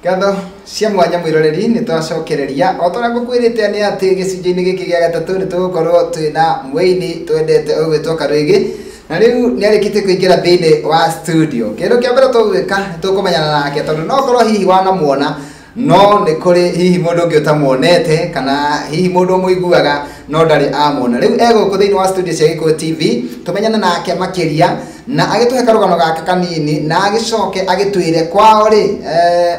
Ngatho cia mwanya mwiroreri nĩ twacokereria o ta ũrĩa ngũkwĩrĩte nĩ atĩ gĩcunjĩ-inĩ gĩkĩ gĩa gatatũ nĩ tũgũkorwo twĩna mũini twendete ũgwĩtwo Karwĩgĩ na rĩu nĩ arĩkĩtie kũingĩra thĩinĩ wa studio. Kĩndũ kĩa mbere tũgwĩka nĩ tũkũmenyana nake tondũ no korwo hihi wanamuona no nĩ kũrĩ hihi mũndũ ũngĩ ũtamuonete kana hihi mũndũ ũmũiguaga no ndarĩ amuona. Rĩu egũkũ thĩinĩ wa studio cia Gĩkũyũ TV tũmenyane nake makĩria na agĩtũhe karũgano gake kanini na agĩcoke agĩtwĩre kwao rĩ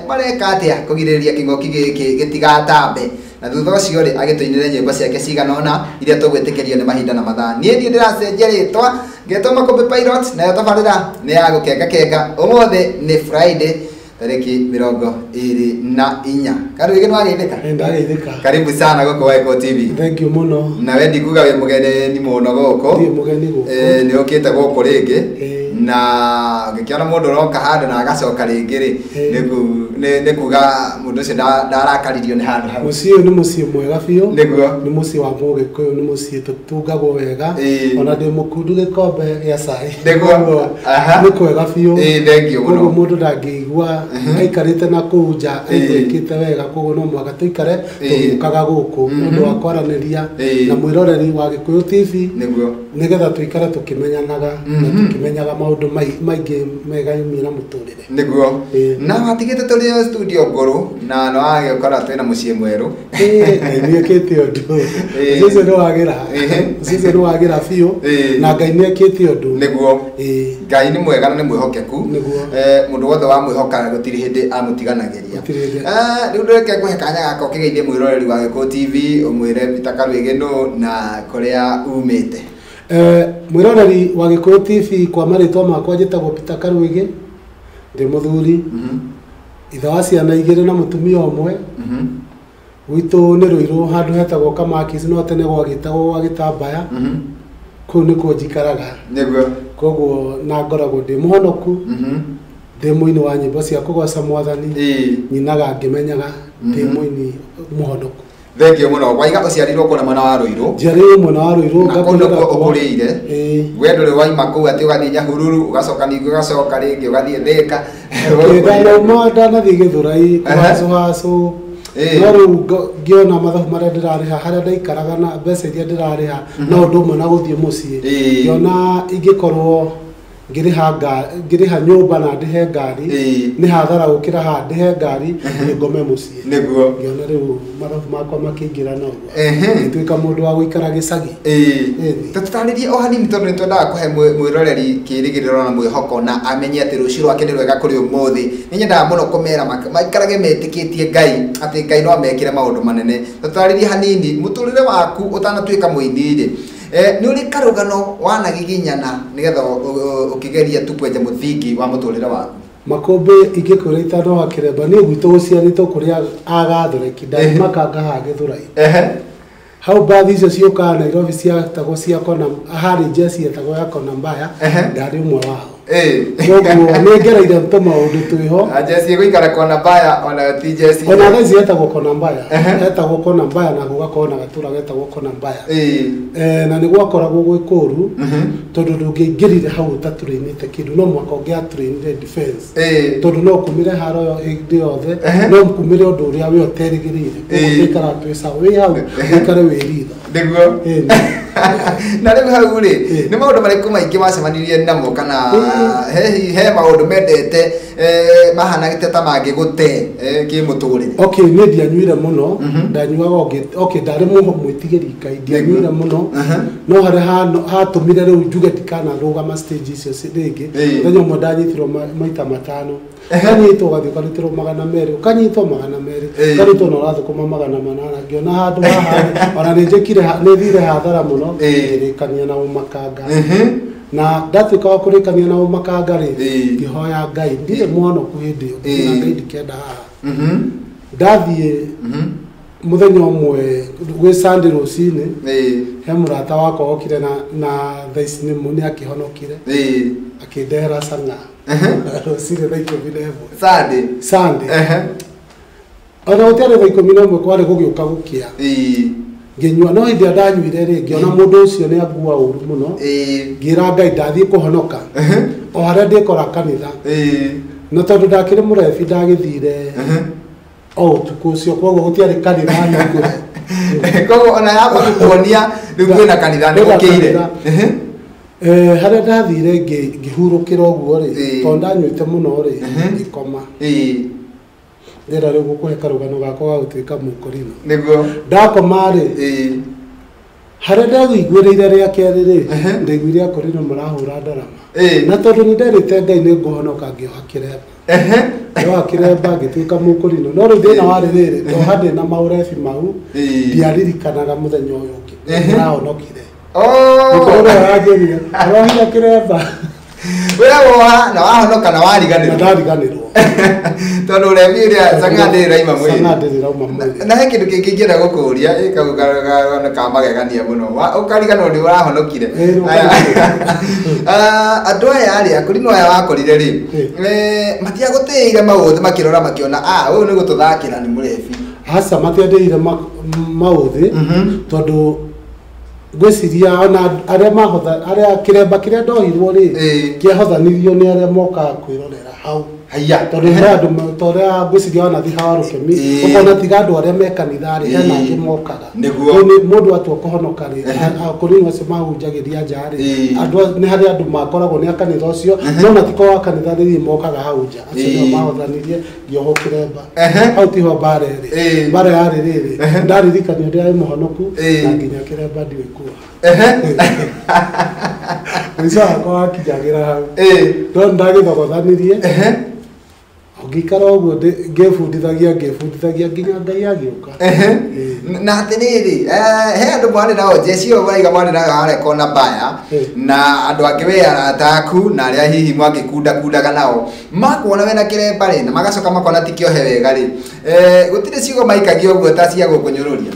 mareka atĩa kũgirĩrĩria kĩng'ũki gĩkĩ gĩtigatambe na thutha ũcio rĩ agĩtũinĩre nyĩmbo ciake cigana ũna iria tũgwĩtĩkĩrio nĩ mahinda na mathaa. Niĩ ndiĩ ndĩracenjia rĩtwa ngetwo Makũmbĩ Pilot nayo tabarĩra nĩ ya gũkengakenga. Ũmũthĩ nĩ Friday tariki 24. Karwĩgĩ nĩ wageithĩka? Ndageithĩka. Karibu sana gũkũ Waikũ TV. Thank you mũno. Na we ndikuga wĩ mũgeni mũno gũkũ. Ndiĩ mũgeni gũkũ. Nĩ ũkĩte gũkũ rĩngĩ na ngĩkĩona mũndũ ũroka handũ na agacoka rĩngĩ rĩ nĩ kuga mũndũ ũcio ndarakaririo nĩ handũ hau. Mũciĩ ũyũ nĩ mũciĩ mwega biũ. Nĩguo. Nĩ mũciĩ wa Mũgĩkũyũ, nĩ mũciĩ tũtungagwo wega. Ona ndĩ mũkundu gĩkombe gĩa cai. Nĩguo. Nĩ kwega biũ. Thank you mũno. Koguo mũndũ ndangĩigua aikarĩte na kũu nja aiguĩkĩte wega, koguo no mũhaka tũikare tũgĩũkaga gũkũ nĩ ũndũ wa kwaranĩria na mwĩroreri wa Gĩkũyũ TV. Nĩguo. Nĩgetha tũikare tũkĩmenyanaga na tũkĩmenyaga maũndũ maingĩ megaimie na mũtũrĩre. Nĩguo. Na watigĩte tũrĩ studio ngũrũ na no wagĩũkora twĩna mũciĩ mwerũ. Ngai nĩekĩte ũndũ. Mũciĩ nĩ wagĩra. Mũciĩ nĩ wagĩra biũ na Ngai nĩekĩte ũndũ. Nĩguo. Ngai nĩ mwega na nĩ mwĩhokeku. Nĩguo. Mũndũ wothe wamwĩhoka gũtirĩ hĩndĩ amũtiganagĩria. Rĩu ndũreke ngũhe kanya gaka ũkĩgeithie mwĩroreri wa Gĩkũyũ TV ũmwĩre Peter Karwĩgĩ nũ na kũrĩa umĩte. Mwĩroreri wa Gĩkũyũ TV, kwa marĩtwa makwa njĩtagwo Peter Karwĩgĩ, ndĩ mũthuri, ithe wa ciana igĩrĩ na mũtumia ũmwe. Gwitũ nĩ Rũirũ handũ hetagwo Kamakis, no tene gwagĩtagwo gwa Gĩtambaya. Kũu nĩkuo njikaraga. Nĩguo. Koguo na ngoragwo ndĩ mũhonoku, ndĩ mũini wa nyĩmbo cia kũgoca Mwathani, nyinaga ngĩmenyaga ndĩ mũini mũhonoku. Thank you mũno. Waiga ũciarirwo kũrĩa mwena wa Rũirũ? Njiarĩirwo mwena wa Rũirũ, na kũu nĩkuo ũkũrĩire. We ndũrĩ waima kũu atĩ ũgathiĩ Nyahururu ũgacoka ningĩ ũgacoka rĩngĩ ũgathiĩ Thĩka. Ndanauma ndanathiĩ Gĩthũrai kũhacũhacũ. No rĩu ngĩona mathabu marĩa ndĩrarĩha harĩa ndaikaraga na mbeca iria ndĩrarĩha no ũndũ ũmwe na gũthiĩ mũciĩ. Ngĩona ingĩkorwo ngĩrĩha nyũmba na ndĩhe ngari nĩ hathara gũkĩra haha ndĩhe ngari ngome mũciĩ. Nĩguo. Ngĩona rĩu mathabu makwa makĩingĩra na ũguo ngĩtuĩka mũndũ wa gũikara gĩcagi. Tũtarĩrie o hanini tondũ nĩ twendaga kũhe mwĩroreri kĩĩrĩgĩrĩro na mwĩhoko na amenye atĩ rũciũ rwake nĩ rwega kũrĩ ũmũthĩ. Nĩ nyendaga mũno kũmera maikarage metĩkĩtie Ngai atĩ Ngai no amekĩre maũndũ manene. Tũtarĩrie hanini mũtũrĩre waku ũtanatuĩka mũini rĩ, nĩ ũrĩ karũgano wanagiginyana nĩgetha ũkĩgeria tu kwenja mũthingi wa mũtũrĩre waku? Makũmbĩ ingĩkwĩra itano wa kĩremba, niĩ gwitũ gũciarĩtwo kũrĩ agathoreki, ndarĩ makanga haha Gĩthũrai. Hau mbathi icio ciũkaga Nairobi ciatagwo cia kona, harĩ njeci yetagwo ya kona mbaya, ndarĩ ũmwe wao. Koguo nĩ ngereire tũmaũndũ twĩho. Njeci ĩgũikara kona mbaya ona ti njeci. Ona thaa ici yetagwo kona mbaya. Yetagwo kona mbaya na gũgakorwo na gatũra getagwo kona mbaya. Na nĩ gwakoragwo gwĩ kũũru tondũ ndũngĩaingĩrire hau ũtatũrĩinĩte kĩndũ, no mũhaka ũngĩatũrĩinire defense. Tondũ no ũkumĩre haro ĩyo hĩndĩ yothe, no ũkumĩre ũndũ ũrĩa we ũterĩgĩrĩire. Koguo tũikaraga twĩ sawa, wĩ hau ũikare wĩ ritho. Nĩguo. Na rĩu hau rĩ, nĩ maũndũ marĩkũ maingĩ wacemanirie namo kana he maũndũ mendete mahanagĩte ta mangĩgũte kĩmũtũrĩre? Okay, niĩ ndianyuire mũno, ndanyuaga okay, ndarĩ mwĩtigĩri Ngai, ndianyuire mũno, no harĩa hatũmire rĩu njuge ndikanarũgama stage icio rĩngĩ, mũthenya ũmwe ndanyitirwo maita matano. Ũkanyitwo ũgathiĩ ũkarutĩrwo 200, ũkanyitwo 200, ũkarutwo na ũrathũkũma 800. Ngĩona handũ haha ona nĩ njĩkire nĩ thire hathara mũno, ngĩrĩkania na ũmakanga. Na ndatuĩka wa kũrĩkania na ũmakanga rĩ, ngĩhoya Ngai, ndirĩ mũhonoku hĩndĩ ĩyo, ngĩra Ngai ndikenda haha. Ndathiĩ mũthenya ũmwe gwĩ Sunday rũcinĩ, he mũrata wakwa okire na thaa ici nĩ akĩhonokire, akĩndehera cang'a rũcinĩ thaa 11. Sunday? Sunday. Ona gũtiarĩ thaa 11 kwarĩ gũgĩũka gũkĩa. Ngĩnyua, no hĩndĩ ĩrĩa ndanyuire rĩ, ngĩona mũndũ ũcio nĩ angua ũru mũno. Ngĩra Ngai ndathiĩ kũhonoka o harĩa ndĩkora kanitha. Na tondũ ndakĩrĩ mũrebi ndagĩthire O ũtukũ ũcio koguo gũtiarĩ kanitha nĩkũre. Koguo ona yamba gũkuonia rĩu kwĩna kanitha nĩ ũkĩire. Harĩa ndathire ngĩhurũkĩra ũguo rĩ, tondũ ndanyuĩte mũno rĩ, ngĩkoma. Ndĩrenda rĩu gũkũhe karũgano gakwa ga gũtuĩka mũkorino. Nĩguo. Ndakoma rĩ, harĩa ndaiguĩrĩire rĩa kerĩ rĩ, ndaiguire akorino marahũra ndarama. Na tondũ nĩ nderĩte Ngai nĩ ngũhonoka ngĩoha kĩremba. Ngĩoha kĩremba ngĩtuĩka mũkorino. No rĩu thĩna warĩ rĩrĩ, ndoha ndĩna maũrebi mau, ndiaririkanaga mũthenya ũyũ ũngĩ. Ndĩrahonokire. Ũrohire kĩremba. Wewe na wahonoka na wariganĩrwo. Ndariganĩrwo. Tondũ ũrebi ũrĩa cang'a ndĩrauma mwĩrĩ. Cang'a ndĩrauma mwĩrĩ. Na he kĩndũ kĩngĩ ingĩenda gũkũria ĩkau ka magegania mũno. Ũkariganĩrwo nĩ ũrahonokire. Andũ aya rĩ, akũrinũ aya wakorire rĩ, matiagũtĩĩire maũthĩ makĩrora makĩona ũyũ nĩ gũtũthakĩra nĩ mũrebi. Aca matiandĩire maũthĩ tondũ ngwĩciria ona arĩa mahotha arĩa kĩremba kĩrĩa ndohirwo rĩ kĩahothanirio nĩ arĩa mokaga kwĩrorera hau. Haiya. Tondũ he andũ torĩa ngwĩciria ona thi hawa Rũkemi ũkona tiga andũ arĩa me kanitha rĩ hena angĩ mokaga. Nĩguo. Mũndũ atua kũhonoka rĩ, akũrinũ acio mahunjagĩria nja rĩ, andũ nĩ harĩ andũ makoragwo nĩ a kanitha ũcio no matikoragwo a kanitha rĩrĩ mokaga hau nja. Acio nĩo mahothanirie ngĩohwo kĩremba. Hau tiho mbara ĩrĩ. Mbara yarĩ rĩrĩ, ndaririkanio ndĩrarĩ mũhonoku na nginya kĩremba ndiũĩ kuoha. Mũico wakwa wakinyagĩra hau. No nĩndagĩthogothanirie. Ngĩikara ũguo ngĩbundithagia nginya Ngai agĩũka. Na atĩrĩrĩ, he andũ mwarĩ nao njeci ĩyo maraiga mwarĩ nayo harĩa kona mbaya na andũ angĩ we arata aku na arĩa hihi mwangĩkundakundaga nao makuona wena kĩremba rĩ na magacoka makona ti kĩohe wega rĩ, gũtirĩ ciugo maikagia ũguo ta cia gũkũnyũrũria.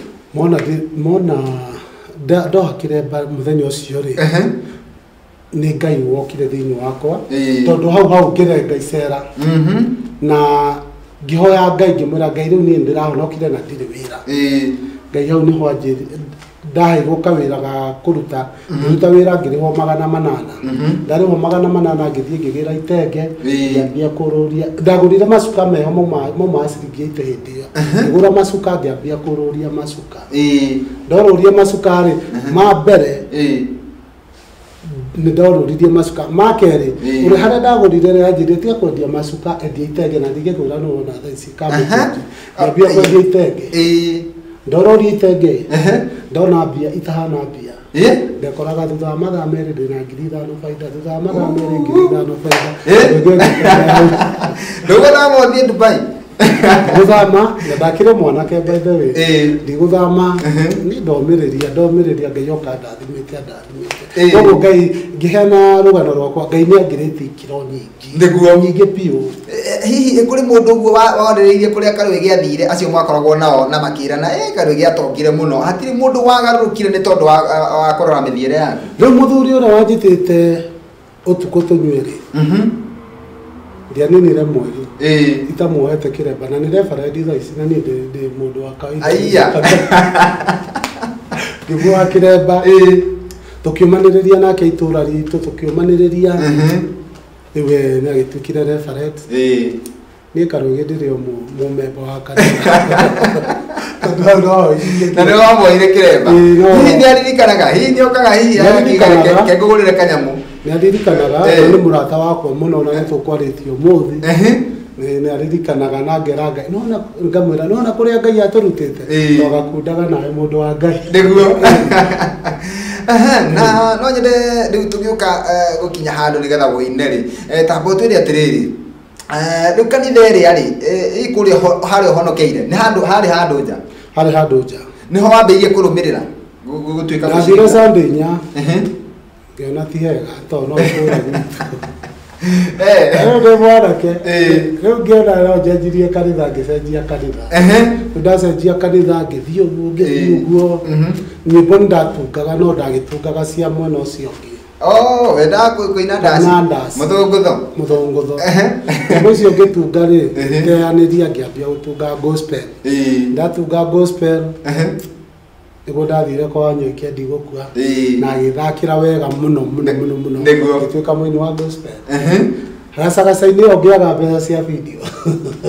Mona ndoha kĩremba mũthenya ũcio rĩ, nĩ Ngai wokire thĩinĩ wakwa tondũ hau hau ngĩrenga icera na ngĩhoya Ngai ngĩmwĩra Ngai rĩu niĩ ndĩrahonokire na ndirĩ wĩra. Ngai hau nĩho anjĩrire ndaheirwo kawĩra ga kũruta, ngĩruta wĩra ngĩrĩhwo 800. Ndarĩhwo 800 ngĩthiĩ ngĩgĩra itenge ngĩambia kũrũria. Ndagũrire macuka meho mauma ciringi 80 hĩndĩ ĩyo. Ngĩgũra macuka ngĩambia kũrũria macuka. Ndorũria macuka rĩ, ma mbere nĩ ndorũririe macuka ma kerĩ ũrĩa harĩa ndagũrire rĩ anjĩrire tiga kwendia macuka endia itenge na ndigĩkwĩra nĩ wona thaa ici kamũtũngi. Ngĩambia kwendia itenge. Ndororia itenge ndona mbia itahana mbia. Ndekoraga thutha wa mathaa merĩ ndĩna 5,000 baida, thutha wa mathaa merĩ 5,000 baida. Ndũgũthama ũthiĩ Dubai? Gũthama na ndakĩrĩ mwanake by the way. Ndigũthama nĩ ndomĩrĩria Ngai oka andathimĩte. Koguo Ngai ngĩheana rũgano rwakwa Ngai nĩ angĩrĩtie ikĩro nyingĩ. Nĩguo. Nyingĩ biũ. Hihi kũrĩ mũndũ ũguo wonereirie kũrĩa Karũĩ gĩathire acio mwakoragwo nao na makĩrana Karũĩ gĩatongire mũno, hatirĩ mũndũ wagarũrũkire nĩ tondũ wa kũrora mĩthiĩre yaku? Rĩu mũthuri ũrĩa wanjĩtĩte ũtukũ tũnyue rĩ, ndianinire mweri itamuohete kĩremba na nĩ referendi thaa ici na niĩ ndĩ mũndũ wa kawaida. Aiya. Ngĩmuoha kĩremba tũkĩũmanĩrĩria nake itũra ritũ tũkĩũmanĩrĩria rĩu we nĩ agĩtuĩkire referent. Niĩ Karũĩ ndĩrĩ o mũmemba wa kanitha. Tondũ hau no hoirie. Na nĩ wamuohire kĩremba? Hihi nĩ aririkanaga? Hihi nĩ okaga hihi Nĩ kengũgũrĩre kanyamũ? Nĩ aririkanaga, nĩ mũrata wakwa mũno na nĩ tũkwarĩtie ũmũthĩ. Nĩ aririkanaga na ngera Ngai. Nĩwona ngamwĩra nĩwona kũrĩa Ngai atũrutĩte? Ndũgakundaga nawe mũndũ wa Ngai. Nĩguo. Na no nyende rĩu tũgĩũka gũkinya handũ nĩgetha wũine rĩ, tamba ũtwĩre atĩrĩrĩ, rĩu kanitha ĩrĩa rĩ, ĩ kũrĩa harĩa ũhonokeire nĩ handũ harĩ handũ nja? Harĩ handũ nja. Nĩho wambĩrĩirie kũrũmĩrĩra gũtuĩka Ndathire mũcirika? Sunday inya ngĩona ti hega tondũ no itũũra gwitũ. Rĩu ndĩ mwanake rĩu ngĩona no njenjirie kanitha ngĩcenjia kanitha. Rĩu ndacenjia kanitha ngĩthiĩ ũguo ngĩthiĩ ũguo. Nyĩmbo nĩ ndatungaga no ndagĩtungaga cia mwena ũcio ũngĩ. Oh, wendaga kũina ndaci? Kũina ndaci. Mũthũngũtho? Mũthũngũtho. Nyĩmbo icio ngĩtunga rĩ, ngeanĩria ngĩambia gũtunga gospel. Ndatunga gospel, nĩguo ndathire kwa Wanyoike ndigũkua. Na agĩthakĩra wega mũno mũno mũno mũno. Nĩguo. Ngĩtuĩka mũini wa gospel. Gacagaca-inĩ ĩyo ngĩaga mbeca cia video.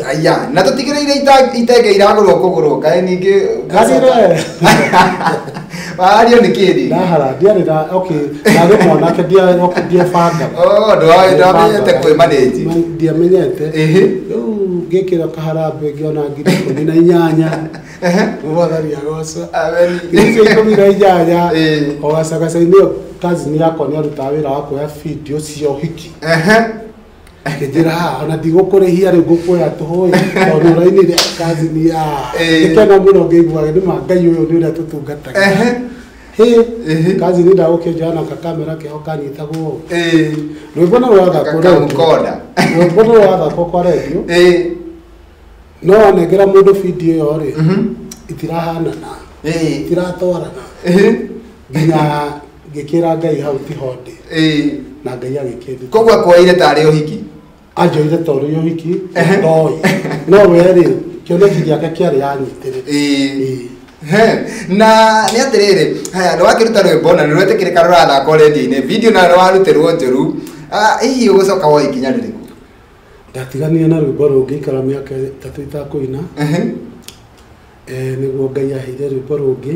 Aya na tũtigĩrĩire itenge iragũrwo kũgũrwo kaĩ ningĩ Harire. Wario nĩ kĩĩ? Ndahara ndiarĩ na okay ndarĩ mwanake ndiebanga. Oh, ndwamenyete kwĩmanĩnji. Ndiamenyete. Rĩu ngĩkĩra kaharambĩ ngĩona 18,000. Mwathani agoca. Amen. 18,000. O gacagaca-inĩ ĩyo cousin yakwa nĩ arutaga wĩra wa kuoya video cia ũhiki. Ngĩnjĩra ona ndigũkũrĩhia rĩu ngũkuoya tũhũĩ tondũ ũrainire cousin ya. Ngĩkena mũno ngĩiguaga nĩ ma Ngai ũyũ nĩ ũrĩa tũtungataga. Hĩ cousin ndagũkĩnjoya na kakamera keho kanyitagwo. Rwĩmbo no rwathakwo rwĩmbo no rwathakwo kwa redio. No wanengera mũndũ video ĩyo rĩ itirahanana. Itiratwarana. Nginya ngĩkĩra Ngai hau tiho ndĩ. Na Ngai agĩkĩnduta. Koguo akuoire tarĩ ũhiki? Anjoire tarĩ ũhiki ndoĩ. No we rĩ kĩoneki gĩake kĩarĩ anyitĩrĩre. Na nĩ atĩrĩrĩ haya nĩ wakĩruta rwĩmbo na nĩ rwetĩkĩrĩka rũrathakwo redio-inĩ video na nĩ warutĩrwo njũru hihi ũgũcoka woe ikinya rĩrĩkũ? Ndatiganire na rwĩmbo rũu ngĩikara mĩaka 3 itakũina. Nĩguo Ngai aheire rwĩmbo rũngĩ.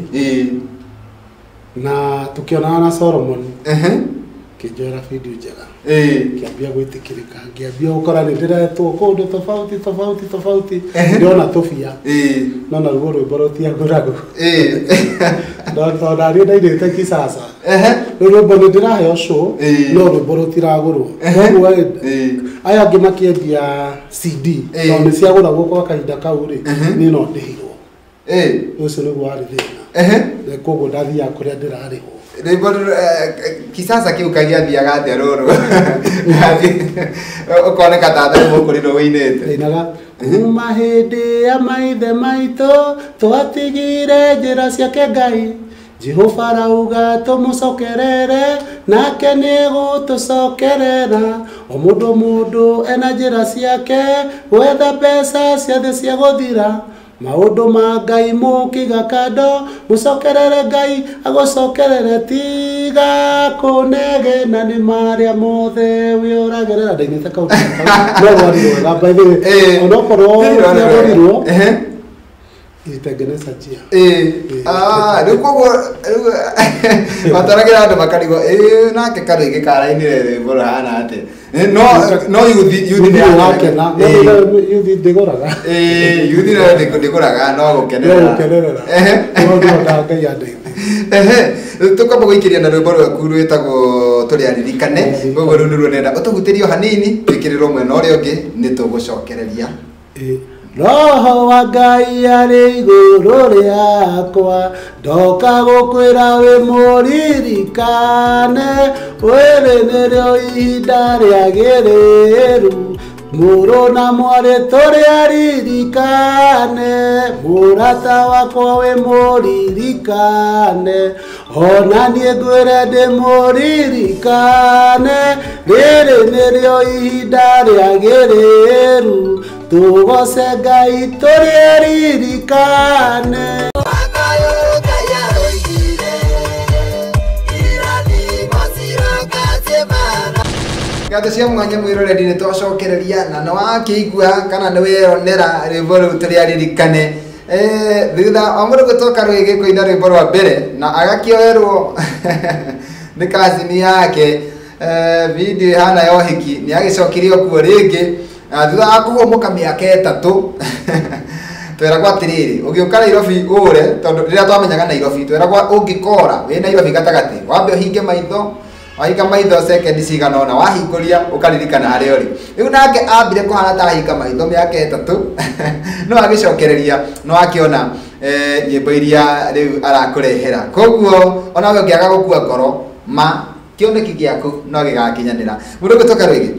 Na tũkĩonana na Solomon. Kĩnjoera video njega. Kĩambia gwĩtĩkĩrĩka ngĩambia gũkora nĩ ndĩretwo kũndũ tofauti tofauti tofauti ndĩrona tũbia no naruo rwĩmbo rũtiagũragwo. Tondũ nariĩ ndainĩte Kisasa. Rĩu rwĩmbo nĩ ndĩraheo show no rwĩmbo rũtiragũrwo. Koguo aya angĩ makĩendia CD tondũ nĩ ciagũragwo kwa kahinda kau rĩ niĩ no ndĩhirwo. Ũcio nĩguo warĩ thĩna. Koguo ndathiaga kũrĩa ndĩrarĩhwo. Rwĩmbo Kisasa kĩu kagĩathiaga atĩa rũrũ? Ũkoneka ta Athayo Mũkũrinũ wĩinĩte. Ndainaga kuma hĩndĩ ya maithe maitũ twatigire njĩra ciake Ngai Jehova arauga tũmũcokerere nake nĩ gũtũcokerera o mũndũ mũndũ ena njĩra ciake gwetha mbeca ciothe cia gũthira maũndũ ma Ngai mũkĩiga kando mũcokerere Ngai agũcokerere tiga kũnegena nĩ marĩa mothe wĩũragerera. Ndainĩte kau no rwarĩ rwega by the way onokorwo rũtiagũrirwo ilitengeneza njia. Rĩu koguo rĩu matwaragĩra andũ makarigwo nake Karũĩgĩ karainire rwĩmbo rũhana atĩa? No yuthi nĩ arakena. Yuthi ndĩgũraga. Yuthi ndĩgũraga no gũkenerera. No gũkenerera. No ndĩrona Ngai andeithie. Tũkwamba gũikĩria na rwĩmbo rwaku rwĩtagwo Tũrĩ Aririkane. Koguo rũu nĩruo ndĩrenda ũtũhutĩrie o hanini twĩkĩrĩrwo mwena ũrĩa ũngĩ nĩ tũgũcokereria. Roho wa Ngai arĩ igũrũ rĩakwa ndoka gũkwĩra wĩ mũririkane wĩrĩ nĩrĩo ihinda rĩagĩrĩru mũrũ na mwarĩ tũrĩ aririkane mũrata wakwa wĩ mũririkane ona niĩ ngwĩre ndĩ mũririkane rĩrĩ nĩrĩo ihinda rĩagĩrĩru tũgoce Ngai tũrĩ aririkane. Ngatho cia mwanya mwĩroreri nĩ twacokereria na nĩ wakĩigua kana nĩ weyonera rwĩmbo rũu tũrĩ aririkane. Thutha wa mũndũ gwĩtwo Karũĩgĩ kũina rwĩmbo rwa mbere na agakĩoerwo nĩ kazini yake video ĩhana ya ũhiki nĩ agĩcokire okuo rĩngĩ thutha wa kũhũmũka mĩaka 3 tweragwo atĩrĩrĩ ũgĩũka Nairobi ũre tondũ rĩrĩa twamenyaga Nairobi tweragwo ũngĩkora wĩ Nairobi gatagatĩ wambe ũhinge maitho wahinga maitho sekendi cigana ũna wahingũria ũkaririkana harĩa ũrĩ. Rĩu nake ambire kũhana ta ahinga maitho mĩaka 3 no agĩcokereria no akĩona nyĩmbo iria rĩu arakũrehera. Koguo onawe ũngĩaga gũkua ngoro ma kĩoneki gĩaku no gĩgakinyanĩra. Mũndũ ũgwĩtwo Karũĩgĩ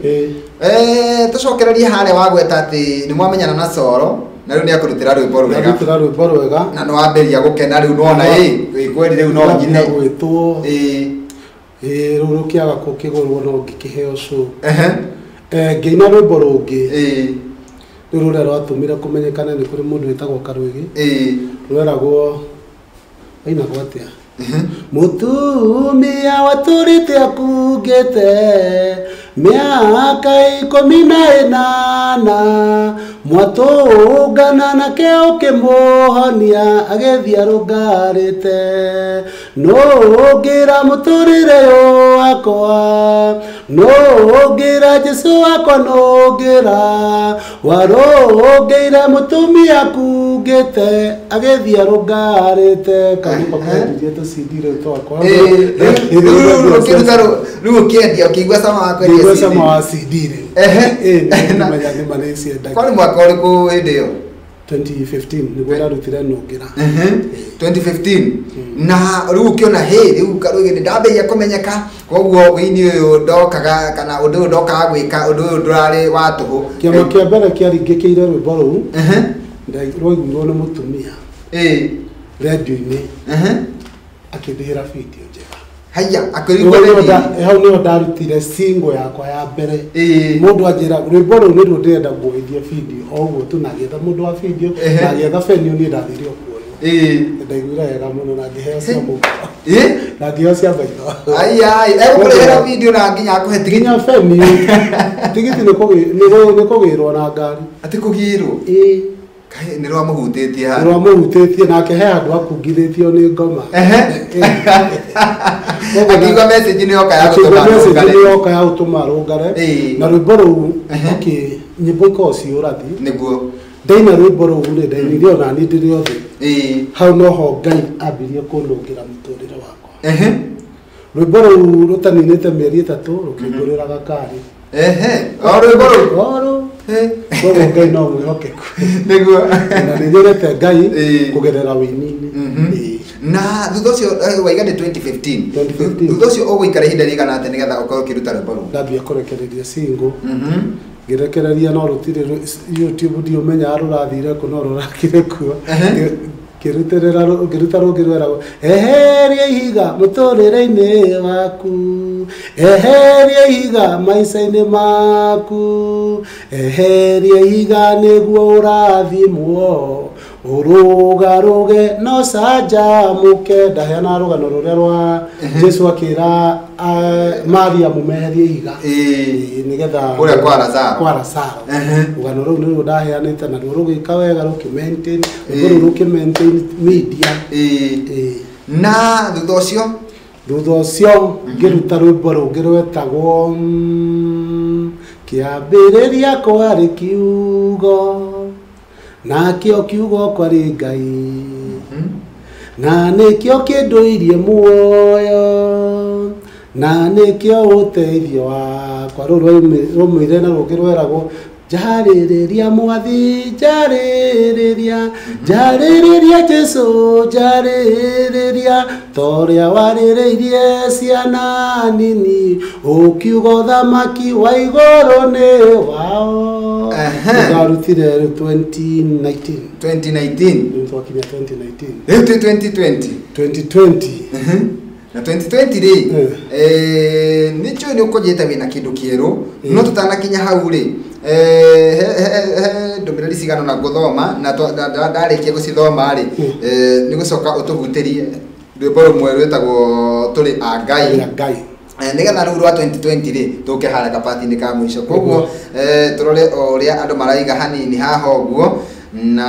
tũcokererie harĩa wagweta atĩ nĩ mwamenyana na Soro na rĩu nĩ akũrutĩra rwĩmbo rwega. Nĩarutĩra rwĩmbo rwega na nĩ wambĩrĩria gũkena rĩu nĩwona kweli rĩu no nyine gwĩtwo rĩu rũkĩaga kũkĩgũrwo no ngĩkĩheo show. Ngĩina rwĩmbo rũngĩ rĩu rũrĩa rwatũmire kũmenyekane nĩ kũrĩ mũndũ wĩtagwo Karũĩgĩ rweragwo ainagwo atĩa Mũtumia watũrĩte akungĩte Mĩaka 18 mwatũngana nake ũkĩmũhonia agĩthiĩ arũngarĩte. Nũngĩra mũtũrĩre ũyũ wakwa, nũngĩra Jesũ wakwa, nũngĩra warũngĩire mũtumia kungĩte agĩthiĩ arũngarĩte. Kanĩko kendirie tũcindi rĩu twakwa. Ũkĩruta rĩu ũkĩendia ũkĩigua cama wa kwendia Ngĩigua CD. cama wa CD rĩu. Ehe. Ĩĩ, nĩmenya nĩma nĩciendagia. Kwarĩ mwaka ũrĩkũ hĩndĩ ĩyo? 2015 nĩguo ndarutire nũngĩra. 2015 na rĩu ũkĩona hĩ rĩu Karũgĩ nĩ ndambĩrĩria kũmenyeka, koguo wĩini ũyũ ndokaga kana ũndũ ũyũ ndokaga gwĩka ũndũ ũyũ ndũrarĩ wa tũhũ. Kĩama kĩa mbere kĩaringĩkĩire rwĩmbo rũu rwaiguirwo nĩ mũtumia rendio-inĩ akĩndĩhĩra video njega. Haya akĩrigwo nĩ Hau nĩho ndarutire single yakwa ya mbere. Mũndũ anjĩra rwĩmbo rũu nĩruo ndĩrenda kuoithia video o ũguo tu, na ngĩetha mũndũ wa video na ngĩetha venue, niĩ ndathire o kuoywo. Ndaiguire wega mũno na ngĩheo cia mũhuko. Na ngĩheo cia maitho. Ai ai egũkũrĩhĩra video na nginya akũhe tigiti? Nginya venue. Tigiti nĩ kũgĩrwo na ngari. Atĩ kũgĩrwo? Ĩĩ. Kaĩ nĩ rwamũhutĩtie handũ? Rwamũhutĩtie nake he handũ akungithĩtio nĩ ngoma. Akiuga message nĩ yoka ya Akiuga gũtũma message rũngare. nĩ yoka ya gũtũma rũngare. Na rwĩmbo rũu, okay, nyĩmbo ikoragwo ciĩ ũrathi. Nĩguo. Ndaina rwĩmbo rũu rĩ, ndainire ona niĩ ndĩrĩ o thĩ. Hau noho Ngai ambirie kũnũngĩra mũtũrĩre wakwa. Rwĩmbo rũu rũtaninĩte mĩeri 3 rũkĩngũrĩra gakari. O rwĩmbo rũu? O rũu. Koguo Ngai no mwĩhokeku. Nĩguo. Na nĩ nyonete Ngai kũgerera wĩini-inĩ. Na thutha ũcio waiga nĩ 2015. 2015. Thutha ũcio ũgũikara ihinda rĩigana atĩa nĩgetha ũkorwo ũkĩruta rwĩmbo rũu? Ndambia kũrekereria single. Ngĩrekereria no rũtirĩ YouTube ndiũmenyaga rũrathire kũ no rũrakire kuo. Ngĩrutĩrĩra ngĩruta rũngĩ rweragwo eheria ihiga mũtũrĩre-inĩ waku, eheria ihiga maica-inĩ maku, eheria ihiga nĩguo ũrathimwo, ũrũgarũge no canjamũke. Ndaheana rũgano rũrĩa rwa Jesu akĩra Maria mũmeherie ihiga nĩgetha kũrĩa kwa Lazaro. Kwa Lazaro. Rũgano rũu nĩruo ndaheanĩte na ruo rũgĩka wega rũkĩ maintain, rũgano rũu rũkĩ maintain media. Na thutha ũcio? Thutha ũcio ngĩruta rwĩmbo rũngĩ rwetagwo kĩambĩrĩria kwarĩ kiugo, nakĩo kiugo kwarĩ Ngai, na nĩkĩo kĩndũirie muoyo, na nĩkĩo ũteithio wakwa. Rũu rwaumire na rũngĩ rweragwo njarĩrĩria mwathi, njarĩrĩria, njarĩrĩria Jesũ, njarĩrĩria ta ũrĩa warĩrĩirie ciana nini, ũkiuga ũthamaki wa igũrũ nĩ wao. Ndarutire rĩu 2019. 2019. Rĩu twakinya 2019. Rĩu twĩ 2020. 2020. Na 2020 rĩ, nĩ njũĩ nĩ ũkũnjĩte wĩna kĩndũ kĩerũ, no tũtanakinya hau rĩ, he ndũmĩrĩri cigana ũna ngũthoma, na ndarĩkia gũcithoma rĩ, nĩ gũcoka ũtũhutĩrie rwĩmbo rũmwe rwĩtagwo Tũrĩ a Ngai. Ngai. Nĩgetha rĩu rwa 2020 rĩ, tũke harĩa kabati-inĩ ka mũico. Koguo tũrore o ũrĩa andũ maraiga hanini haha ũguo, na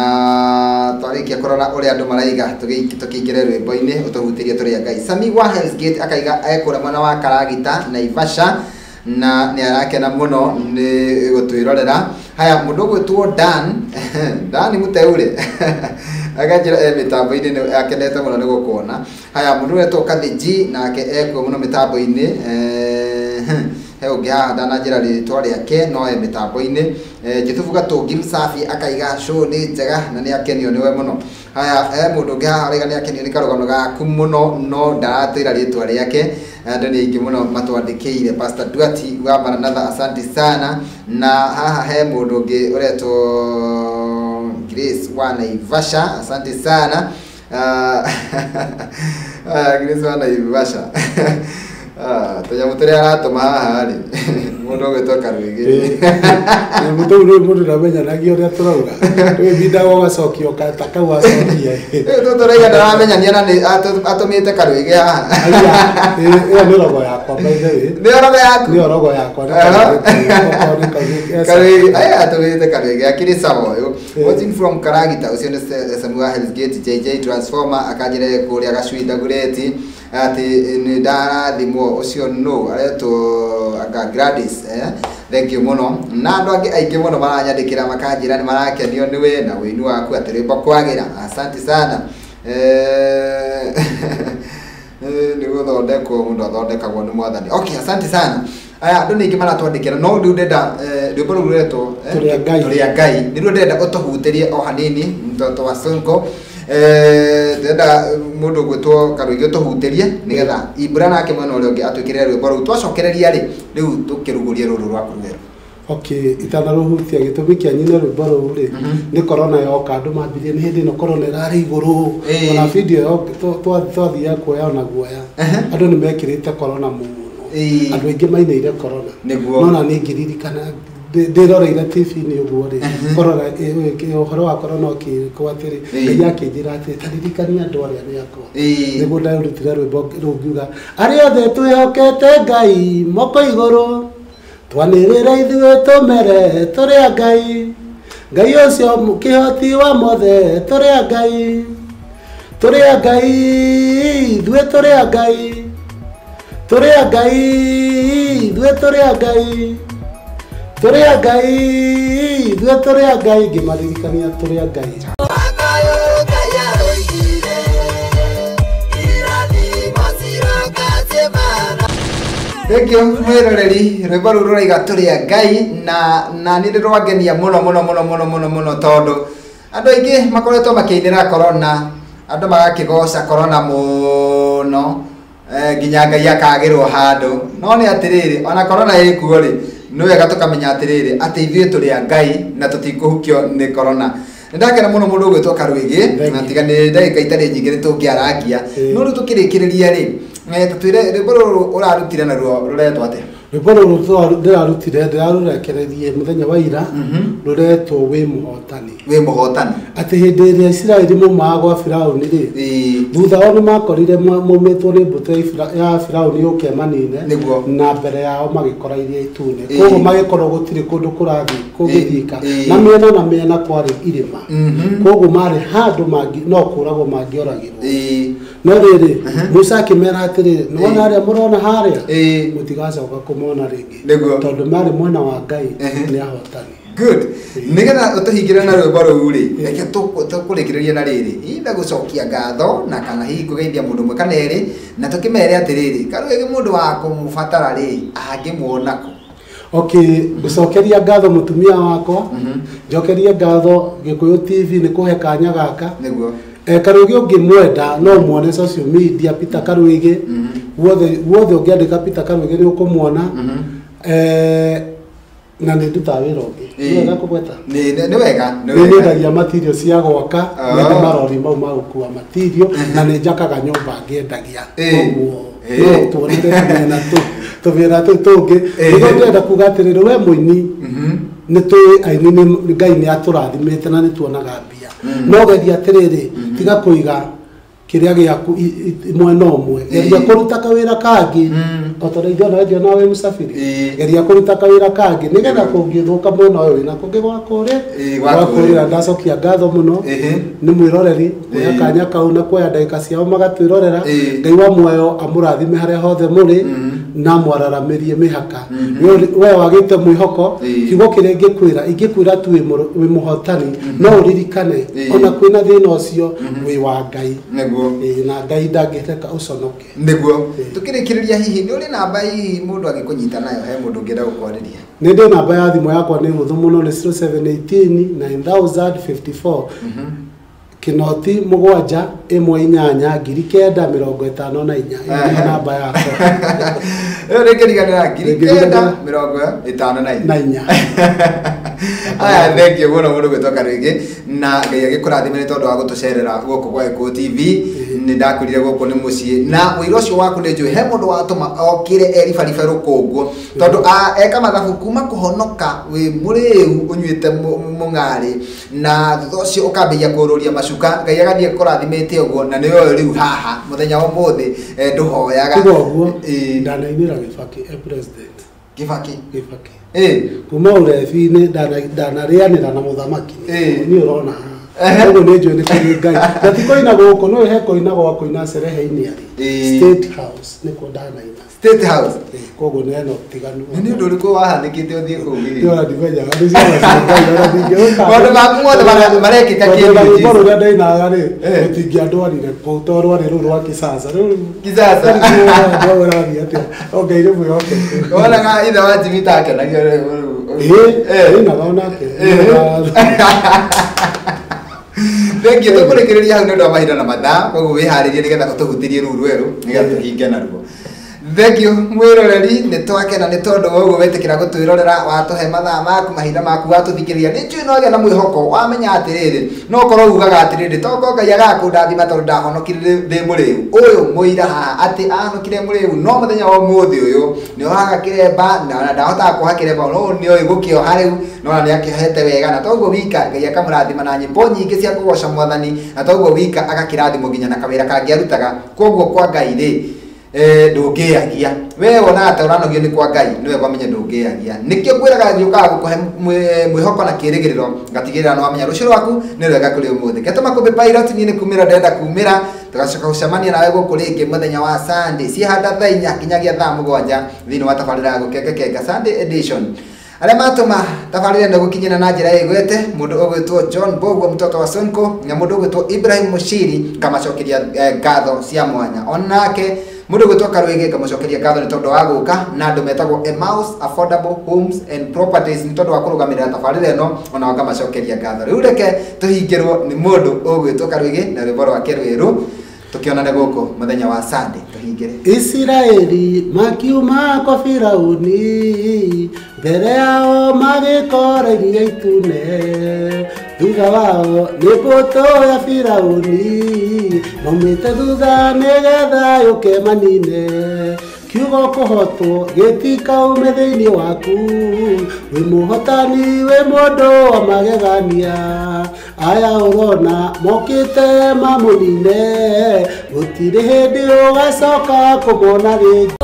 twarĩkia kũrora ũrĩa andũ maraiga tũkĩingĩre rwĩmbo-inĩ ũtũhutĩrie Tũrĩ a Ngai. Sami wa Hell's Gate akaiga ekũrĩa mwena wa Karagita Naivasha, na nĩ arakena mũno nĩ gũtwĩrorera. Haya, mũndũ ũgwĩtwo Dan, Dan Mũteure akanjĩra e mĩtambo-inĩ nĩ akenete mũno nĩ gũkuona. Haya, mũndũ ũretwo Kathiji nake ekuo mũno mĩtambo-inĩ. He ũngĩ haha ndananjĩra rĩtwa rĩake no e mĩtambo-inĩ. Juthubu Gatũngi Msafi akaiga show nĩ njega na nĩ akenio nĩwe mũno. Haya, he mũndũ ũngĩ haha araiga nĩ akenio nĩ karũgano gaku mũno no ndaratwĩra rĩtwa rĩake. Andũ nĩ aingĩ mũno matwandĩkĩire. Pastor Duati wa Maranatha, asante sana. Na haha he mũndũ ũngĩ ũretwo Grace wa Naivasha, asante sana. Grace wa Naivasha. Tũnyamũ tũrĩa aratũma haha rĩ, mũndũ ũgwĩtwo Karũĩgĩ. Nyamũ tũu rĩu mũndũ ndamenyanagia ũrĩa tũrauga. Rĩu ibindaga ũgacokia ta kau acokia. Rĩu tũtũ tũrauga ndaramenyania na nĩ atũmĩte Karũĩgĩ haha. Aya, ĩyo nĩ rogo yakwa by the way. Nĩ rogo yaku? Nĩ rogo yakwa. Karũĩgĩ, aya atũmĩte Karũĩgĩ akĩrĩ sawa ũyũ. Watching from Karagita, ũcio nĩ Samuel Hell's Gate, JJ Transformer akanjĩra kũrĩa Gacui Ndagureti atĩ nĩ ndarathimwo ũcio no aretwo anga Gladys, thank you mũno. Na andũ angĩ aingĩ mũno maranyandĩkĩra makanjĩra nĩ marakenio nĩ we na wĩini waku atĩ rwĩmbo kwagĩra. Asante sana. Nĩ gũthondekwo mũndũ athondekagwo nĩ mwathani. Okay, asante sana. Aya andũ nĩ aingĩ maratwandĩkĩra no rĩu ndenda rwĩmbo rũu rũretwo Tũrĩ a Ngai. Nĩruo ndĩrenda ũtũhutĩrie o hanini mtoto wa Sonko. Ndĩrenda mũndũ ũgwĩtwo Karũĩgĩ ũtũhutĩrie nĩgetha Ibra nake mwena ũrĩa ũngĩ atwĩkĩrĩre rwĩmbo rũu. Twacokereria rĩ, rĩu tũkĩrugũrie rũrũ rwaku rwerũ. Okay, itanarũhutia gĩtũmi kĩa nyine rwĩmbo rũu rĩ, nĩ corona yoka andũ mambirie nĩ hĩndĩ ĩno corona ĩrarĩ igũrũ. Ona video twathiaga kuoya ona guoya. Andũ nĩ mekĩrĩte corona mũno. Andũ aingĩ mainĩire corona. No na niĩ ngĩririkana ndĩroreire TV-inĩ ũguo rĩ, corona ũhoro wa corona ũkĩkwo atĩrĩ, Ngai akĩnjĩra atĩrĩ, ta ririkania andũ arĩa nĩ akwa. Nĩguo ndarutire rwĩmbo rũu ngiuga, arĩa othe twĩhokete Ngai moko igũrũ, twanĩrĩre ithuĩ tũmere tũrĩ a Ngai, Ngai ũcio kĩhoti wa mothe tũrĩ a Ngai, tũrĩ a Ngai, ithuĩ tũrĩ a Ngai, tũrĩ a Ngai, ithuĩ tũrĩ a Ngai, tũrĩ a Ngai, ithuĩ tũrĩ a Ngai. Ngĩmaririkania tũrĩ a Ngai. Thank you mwĩroreri, rwĩmbo rũu rũraiga tũrĩ a Ngai na nĩ rwangenia mũno mũno mũno mũno mũno mũno tondũ andũ aingĩ makoretwo makĩinĩra corona, andũ magakĩgoca corona mũno, nginya Ngai akagĩrwo handũ. No nĩ atĩrĩrĩ, ona corona ĩkuo rĩ, nĩ wega tũkamenya atĩrĩrĩ atĩ ithuĩ tũrĩ a Ngai na tũtikũhukio nĩ corona. Nĩ ndakena mũno mũndũ ũgwĩtwo Karũĩgĩ, na tiga nĩ ndagĩka itarĩ nyingĩ nĩ tũngĩarangia. No rĩu tũkĩrĩkĩrĩria rĩ, tũtwĩre rwĩmbo rũrũ ũrarutire naruo rũretwo atĩa? Rwĩmbo rũrũ ndĩrarutire ndĩrarũrekereirie mũthenya wa ira, rũretwo Wĩ Mũhotani. Wĩ Mũhotani. Atĩ hĩndĩ ĩrĩa Isiraeli maumaga gwa Firaũni rĩ, thutha wao nĩ makorire maumĩtwo nĩ mbũtũ ya Firaũni yũke ĩmanine, na mbere yao magĩkora Iria Itune. Koguo magĩkorwo gũtirĩ kũndũ kũrathiĩ kũngĩthiĩka, na mĩena na mĩena kwarĩ irĩma. Koguo marĩ handũ no kũragwo mangĩoragirwo. No rĩrĩ, Musa akĩmera atĩrĩrĩ, nĩwona harĩa mũrona harĩa, mũtigacoka kũmona rĩngĩ, tondũ marĩ mwena wa Ngai nĩ ahotani. Good. Nĩgetha ũtũhingĩre na rwĩmbo rũu rĩ, reke tũkũrĩkĩrĩrie na rĩrĩ, either gũcokia ngatho na kana hihi kũgeithia mũndũ ũmwe kana erĩ, na tũkĩmere atĩrĩrĩ, Karũĩgĩ mũndũ wa kũmũbatara rĩ, angĩmuona kũ? Okay, ngũcokeria ngatho mũtumia wakwa, njokerie ngatho Gĩkũyũ TV nĩ kũhe kanya gaka. Nĩguo. Karũĩgĩ ũngĩmwenda no muone social media Peter Karũĩgĩ, guothe ũngĩandĩka Peter Karũĩgĩ nĩ ũkũmuona. Na nĩ ndutaga wĩra ũngĩ. Nĩ wega kũgweta? Nĩ wega, nĩ Nĩ wega. nyendagia material cia gwaka, nĩ marori mau ma gũkua material, na nĩ njakaga nyũmba ngĩendagia. Koguo no tuonere tũmĩena tũu tũngĩ. Nĩguo ndĩrenda kuga atĩrĩrĩ, we mũini, nĩ tũĩ aini nĩ Ngai nĩ atũrathimĩte na nĩ tuonaga mbia. No geria atĩrĩrĩ, tiga kũiga kĩrĩa gĩaku mwena ũmwe. Geria kũruta kawĩra kangĩ, o ta ũrĩa ithuĩ ona wĩ mũcabiri. Geria kũruta kawĩra kangĩ nĩgetha kũngĩthũka mwena ũyũ wĩna kũngĩ gwa kũrĩa. Gwa kũrĩa. Ndacokia ngatho mũno nĩ mwĩroreri kuoya kanya kau na kuoya ndagĩka ciao magatwĩrorera. Ngai wa muoyo amũrathime harĩa hothe mũrĩ na mwararamĩrie mĩhaka. We wagĩte mwĩhoko, kiugo kĩrĩa ingĩkwĩra, ingĩkwĩra tu wĩ mũhotani, no ũririkane ona kwĩna thĩna ũcio wĩ wa Ngai. Nĩguo. Na Ngai ndangĩreka ũconoke. Nĩguo. Tũkĩrĩkĩrĩria hihi nĩ ũrĩ namba hihi mũndũ angĩkũnyita nayo he mũndũ ũngĩenda gũkwarĩria? Nĩ ndĩ namba ya thimũ yakwa nĩ hũthũ mũno, nĩ 0718 9054. Kĩnoti 7 1 8 954. Ĩyo nĩyo namba yakwa. Ĩyo rĩngĩriganĩra 954. Na inya. Aya, thank you mũno mũndũ gwĩtwo Karũĩgĩ, na Ngai agĩkũrathime nĩ tondũ wa gũtũcerera gũkũ gwa Gĩkũyũ TV. nĩ ndakwĩrire gũkũ nĩ mũciĩ na ũira ũcio waku nĩ njũĩ he mũndũ watũma okire eribariba rũkũngũ tondũ eka mathabu kuma kũhonoka wĩ mũrĩu ũnyuĩte mũng'arĩ na thutha ũcio ũkambĩrĩria kũrũria macuka Ngai agathiĩ kũrathimĩte ũguo na nĩwe rĩu haha mũthenya wa ũmũthĩ ndũhoyaga tiga ũguo ndanainĩra Gĩbakĩ e president Gĩbakĩ Gĩbakĩ kuma ũrebi-inĩ ndanarĩanĩra na mũthamaki niĩ ũrona haha ũguo nĩ njũĩ nĩ kũrĩ Ngai na ti kũina gũkũ no he kũina gwa kũina cerehe-inĩ arĩ State House nĩkuo ndanaina State House koguo nĩ hena ũtiganu nĩ ũndũ ũrĩkũ wahanĩkĩte ũthiĩ kũu ona ndimenyaga nĩ ciama cia Ngai ona ndingĩũka maũndũ maku mothe marekĩka kĩndũ rwĩmbo rũrĩa ndainaga rĩ rũtingĩandwarire kũu to rwarĩ rũu rwa Kisasa rĩu Kisasa ũrathiĩ atĩa o Ngai nĩ mwĩhokeku wonaga ithe wa Jimmy ta akenagio ĩĩ ainaga onake thengiũ tũkũrĩkĩrĩria hau nĩ ũndũ wa mahinda na mathaa koguo wĩharĩrie nĩgetha ũtũhutĩrie rũu rwerũ nĩgetha tũhinge naruo thengiũ mwĩroreri nĩ twakena nĩ tondũ wa ũguo wetĩkĩra gũtwĩrorera watũhe mathaa maku mahinda maku watũthikĩrĩria nĩ njũĩ no gĩa na mwĩhoko wamenya atĩrĩrĩ no ũkorwo ugaga atĩrĩrĩ toko Ngai agakũndathima tondũ ndahonokire ndĩ mũrĩu ũyũ mũira haha atĩ ahonokire mũrĩu no mũthenya wa ũmũthĩ ũyũ nĩ ohaga kĩremba na ndahotaga kuoha kĩremba no nĩoĩ gũkĩoha rĩu no na nĩakĩohete wega na toguo wika Ngai akamũrathima na nyĩmbo nyingĩ cia kũgoca mwathani na toguo wika agakĩrathimwo nginya na kawĩra kangĩ arutaga koguo kwa Ngai rĩ ndũngĩagia we wonaga ta ũranogio nĩ kwa Ngai nĩwe kwamenya ndũngĩagia nĩkĩo ngwĩraga gĩũkaga gũkũhe mwĩhoko na kĩrĩgĩrĩro ngatigĩrĩra nĩ wamenya rũciũ rwaku nĩ rwega kũrĩ ũmũthĩ Ketũ Makũmbĩ Pilot niĩ nĩ kumĩra ndĩrenda kumĩra tũgacoka gũcemania nawe gũkũ rĩngĩ mũthenya wa Sunday ciĩhanda thaa 4 nginyagia thaa 7 thĩinĩ wa tabarĩra ya Gũkengakenga Sunday edition arĩa matũma tabarĩra ĩno gũkinyĩra na njĩra ĩgwete mũndũ ũgwĩtwo John Bogo mtoto wa Sonko na mũndũ ũgwĩtwo Ibrahim Mushiri ngamacokeria ngatho cia mwanya onake mũndũ ũgwĩtwo Karwĩgĩ ngamũcokeria ngatho nĩ tondũ wa gũka na andũ metagwo Emmaus Affordable Homes and Properties nĩ tondũ wa kũrũgamĩrĩra tabarĩra ĩno ona ngamacokeria ngatho rĩu reke tũhingĩrwo nĩ mũndũ ũgwĩtwo Karwĩgĩ na rwĩmbo rwake rwerũ tũkĩonane gũkũ mũthenya wa Sunday tũhingĩre Isiraeli makiuma kwa Firauni mbere yao magĩkora iria itune thutha wao nĩ mbũtũ ya Firauni maumĩte thutha nĩgetha yũke manine kiugo kũhotwo gĩtikaume thĩinĩ waku wĩ mũhotani wĩ mũndũ wa magegania aya ũrona mokĩte mamũnine gũtirĩ hĩndĩ ũgacoka kũmona rĩngĩ.